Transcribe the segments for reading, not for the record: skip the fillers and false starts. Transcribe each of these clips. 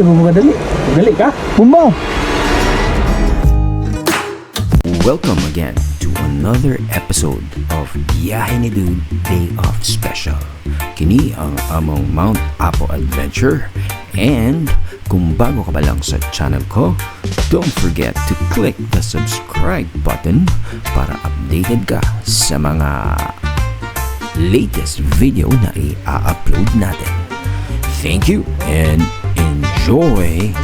Dili mo madali. Dali ka. Bumba. Welcome again to another episode of Biyahe ni Dude Day Off Special. Kini ang among Mount Apo Adventure, and kung bago ka pa lang sa channel ko, don't forget to click the subscribe button para updated ka sa mga latest video na i-upload natin. Thank you and enjoy!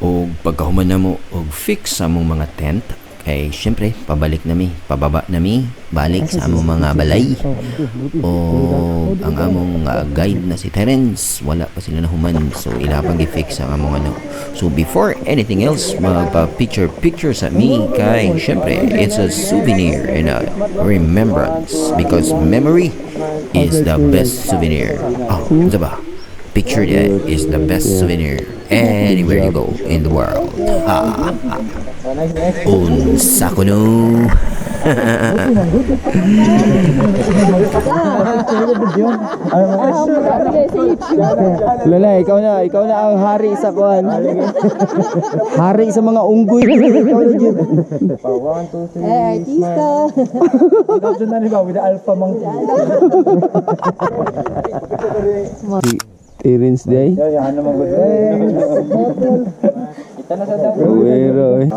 Og pagkahuman na mo og fix sa among mga tent kay syempre pabalik na mi, pababa na mi, balik sa among mga balay. O ang among guide na si Terence, wala pa sila nahuman, so ila pang gi-fix ang among ano. So before anything else, magpa picture picture sa mi kay syempre it's a souvenir and a remembrance because memory is the best souvenir. Oh, unsa ba? Picture that is the best souvenir anywhere you go in the world. Ha, ha, ha. Unsa kuno. Lala, ikaw na ang hari sa kuan. Hari sa mga unggoy. Ikaw na jud. Eh, artista. Adoption na ni ba with the alpha monkey. Si Terence Day. Yan naman good. Pero eh.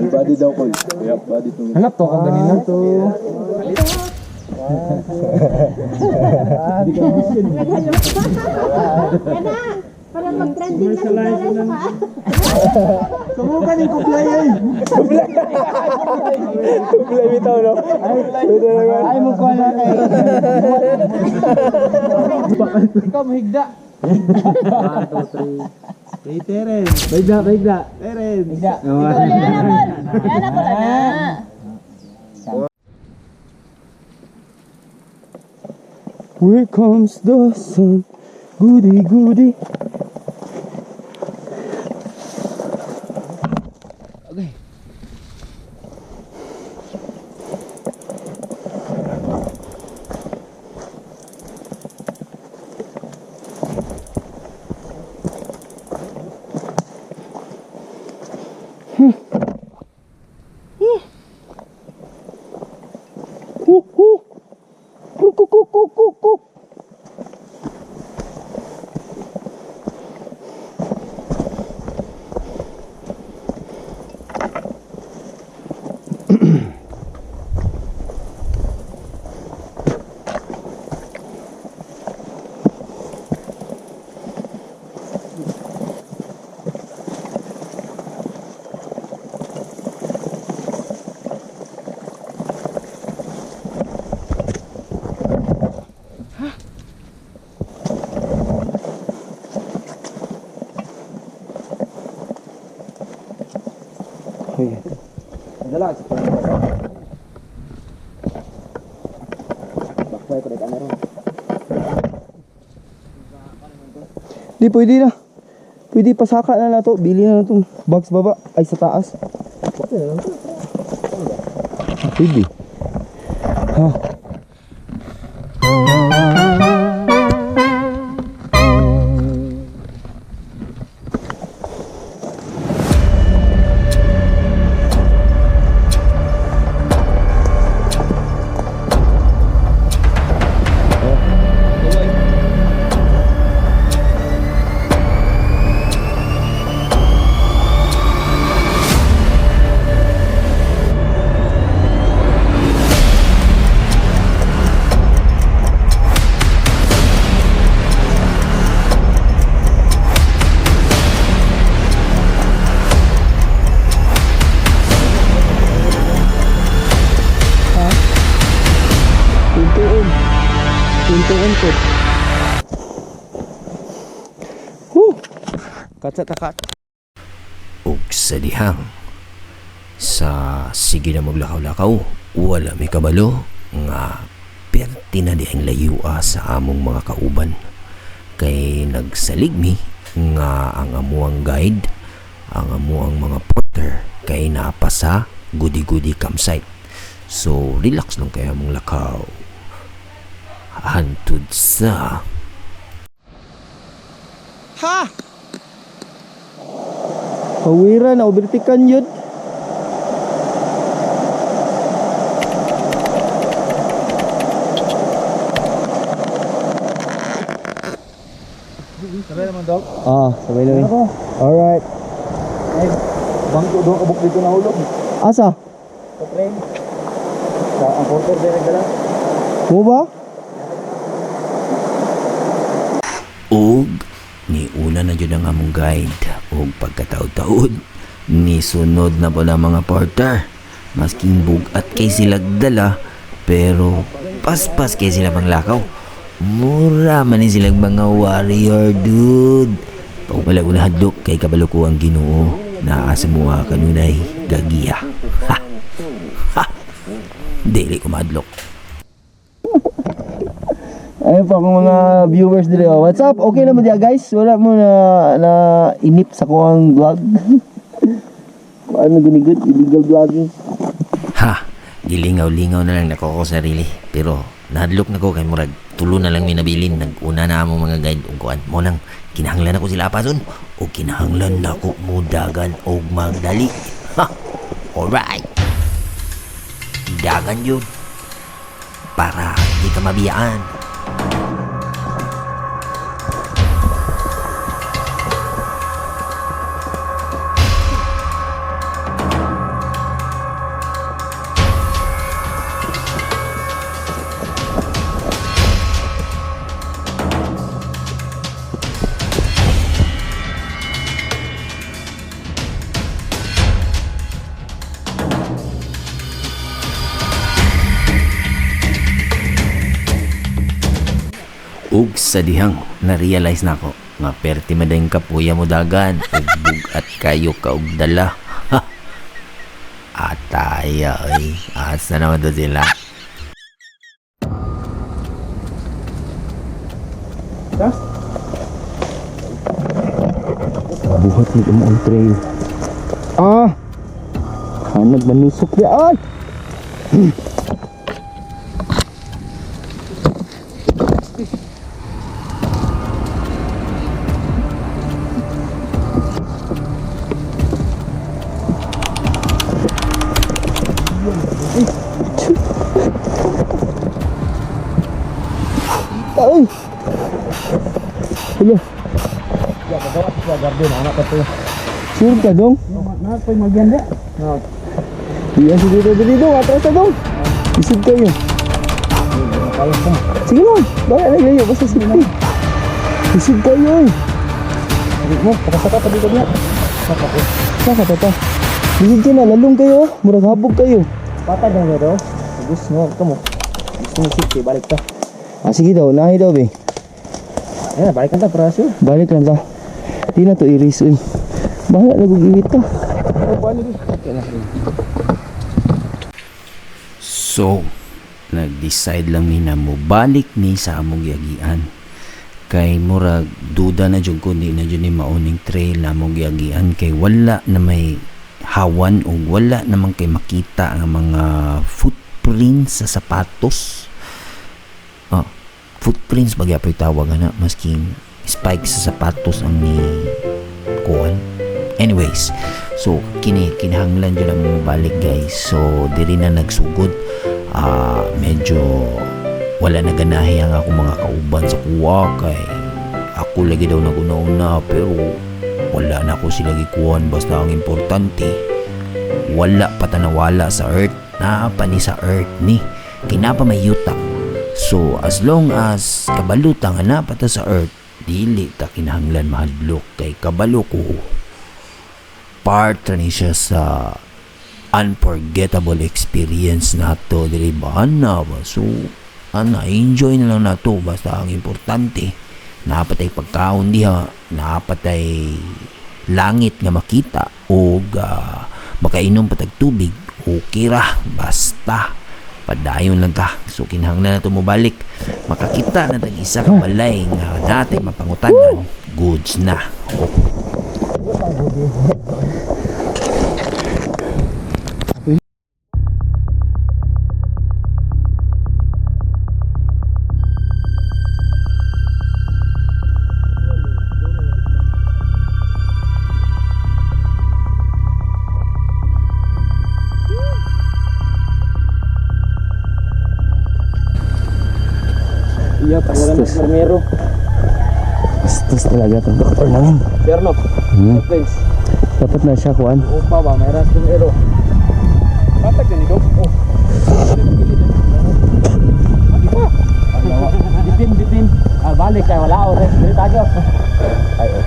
Body daw ko. Body to. Hanap to kag ganina to. Kana, para mag-trending na si Dara sa ka. Sumukan ni kublay ay. Kublai bitaw no. Ay mo ko na kay. Ikaw mahigda. 1 2 3. Hey Terence. Baigda, baigda. Terence. Baigda. Yan ako. Yan ako na. Here comes the sun. Goody goody. Okay. Woo, woo. Kuk, kuk, kuk, kuk, kuk. Dala sa Di pwede na. Pwede pasaka na na to. Bili na na tong bags baba. Ay sa taas. Pwede. Ha. Tuntuon. Tuntuon po. Katsa ta kat. Ug sa dihang sa sige na maglakaw-lakaw, wala may kabalo nga perti na dihang layua sa among mga kauban kay nagsalig mi nga ang amuang guide, ang amuang mga porter kay naa sa Gudi-Gudi campsite. So relax lang kaya mong lakaw hantud sa Ha! Pawira na overtaken yun. Sabay naman, dog. Ah, sabay lang. Ako. Alright. Ay, bangko doon kabuk dito na hulog. Asa? Sa train. Sa ang porter din nagdala. Mo ba? Og ni una na jud ang among guide og pagkataod-taod ni sunod na pala mga porter. Masking bugat kay sila dala, pero paspas kay sila manglakaw. Mura man ni silang mga warrior, dude. Pag wala ko na hadlok kay kabalo ko ang Ginoo naa sa mua kanunay gagiya. Ha ha, dili ko mahadlok. Ayun pa akong mga viewers dito. Oh. What's up? Okay naman diya guys. Wala mo na na inip sa kuang vlog. Kung ano gunigod, illegal vlogging. Ha, gilingaw-lingaw na lang nako ko sarili. Pero nahadlok na ko kay murag tulo na lang minabilin. Nag-una na amo mga guide ug kuan mo nang kinahanglan ako sila apason o kinahanglan nako mudagan og magdali. Ha. Alright. Dagan yun. Para di ka mabiyaan. Ug sa dihang na-realize nako nga perti man kapuya mo dagan ug bugat kayo ka og dala. Ha. Ataya oy. Asa naman to sila? Buhat ni ang trail. Ah! Hanag manusok niya. Ay! Ay! Hello. Sure ka dong? Napoy magyanda. Iyan si dito dito, atras na dong. Isip kayo. Sige lang, baka naglayo, basta safety. Isip kayo eh. Mo, pakasaka pa dito niya. Saka pa pa. Bisig kayo na, lalong kayo, oh. Murag habog kayo. Patag na daw. Gusto mo, kamo. Gusto mo safety, balik ta. Ah, sige daw, nahi daw be. Ayan, balik ta para sure. Balik lang ta. Di na to iris, uy. Bahala na kung iwit ta. So, nag-decide lang mi na mobalik mi sa among giagian. Kay murag duda na jud ko di na jud ni mauning trail na among giagian kay wala na may hawan o wala naman kay makita ang mga footprints sa sapatos. Ah, footprints ba gyapon tawag ana masking spike sa sapatos ang ni kuan. Anyways, so kini kinahanglan jud ang balik guys. So diri na nagsugod. Ah, medyo wala na ganahi ang akong mga kauban sa kuwa kay ako lagi daw naguna-una, pero wala na ako sila gikuan. Basta ang importante wala pa ta nawala sa earth. Naa pa ni sa earth ni kinapa may yuta. So as long as kabalo ta nga naa pa ta sa earth, dili ta kinahanglan mahadlok kay kabalo ko part ra ni siya sa unforgettable experience nato diri ba, ana ba. So ana, enjoy na lang nato. Basta ang importante naa pa tay pagkaon diha, naa pa tay langit nga makita og makainom pa tag tubig, okay ra, basta padayon lang ta. So kinahanglan na to mobalik, makakita na tag isa ka balay nga natay mapangutanan, goods na. Iya, pangalan ng Primero. Bastos talaga itong doktor namin. Sir, no? Friends. Dapat na siya, kuan. Upa ba? May ras primero. Patag na nito. Oh. Bitin, bitin. Ah, balik kay wala oras. Dili tayo. Ay, oh.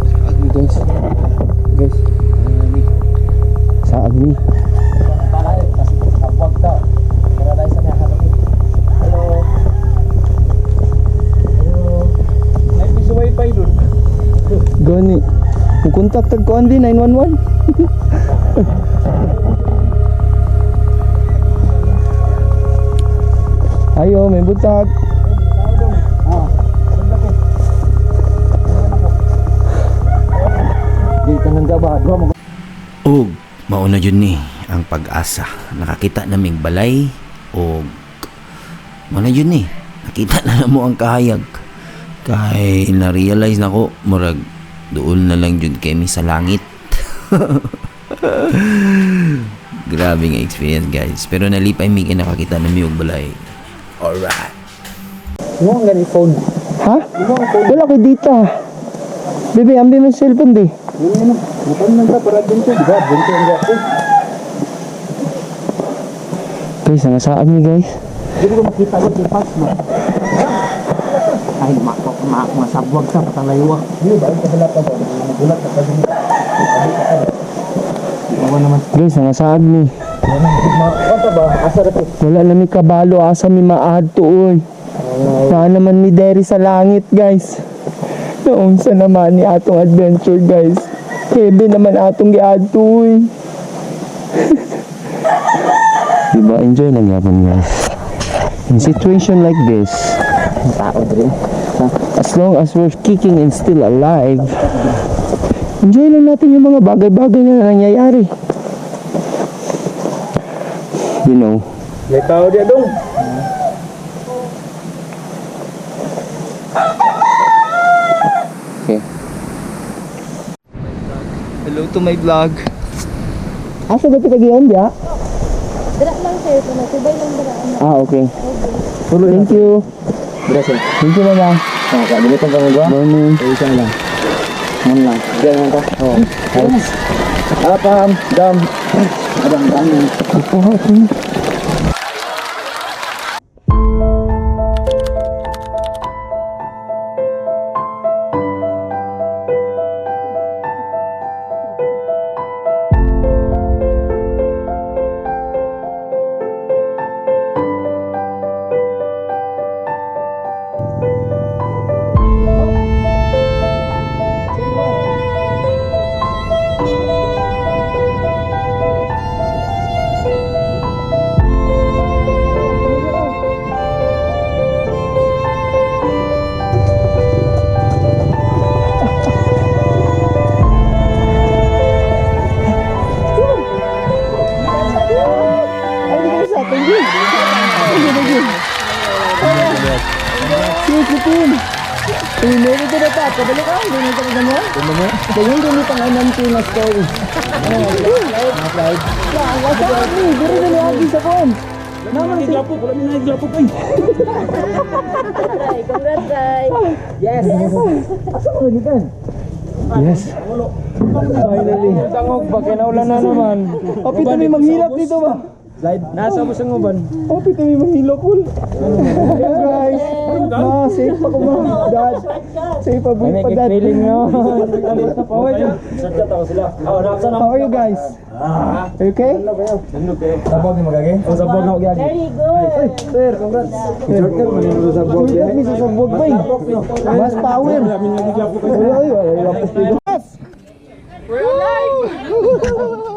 Saag mi, guys. Guys. Saag mi. Para kasi kabwag ta. Para tayo sa nakakalaki. Hello. Hello. May piso wifi dun. Gani. Mukontak tag kuan di 911. Ayo, may buntag. Di ka nang gaba. Dua mo. Og mauna jud ni ang pag-asa. Nakakita naming balay og mauna jud ni. Nakita na namo ang kahayag. Kay na-realize nako murag doon na lang jud kami sa langit. Grabe nga experience, guys. Pero nalipay mi kay nakakita nami og balay. Alright. Mo ang gani phone. Ha? Wala ko dito. Bebe, ambi mo cellphone di. Yun yun. Bukan lang ta para dun ko. Diba? Dun ko ang gwapo. Guys, nangasaag mi, guys. Di ko makita ko yung pass mo. Ay, masabwag sa patalayo. Di ba? Kahala pa ba? Magulat ka pa din. Bawa naman. Guys, nangasaag mi. Wala ba? Asa ra to? Wala na mi kabalo, asa mi maadto oy. Naa naman mi deri sa langit, guys. Naunsa naman ni atong adventure, guys. Heavy naman atong giadto oy. Diba, enjoy lang yapon, guys. In situation like this, Tao diri. as long as we're kicking and still alive, enjoy lang natin yung mga bagay-bagay na nangyayari. You know. May tao dia dong. Okay. Hello to my vlog. Asa ba kita giyon dia? Dira lang sir, kung subay lang dira ano. Ah, okay. Thank you. Dira sir. Thank you, mama. Ah, ka dili kang gwa. Morning. Isa lang. Mon lang. Diyan lang ka. Oh. Apam, dam. Adam dam. Kuha ko. Try, congrats guys. Yes. Finally. Sangog ba kinaulan na naman. Kapit na may manghilap dito ba? Slide. Nasa mo sa nguban. Oh, pito may mahilo cool. Hello guys. Ma, safe pa ko ma. Dad. Safe pa buhay pa dad. Feeling no. How are you guys? Are you okay? Sabog ni magagi? O sabog na magyagi. Very good. Sir, congrats. Shortcut man yung sa sabog. Shortcut mi sa sabog bay. Mas power. Wala ay, wala. Yes! We're alive!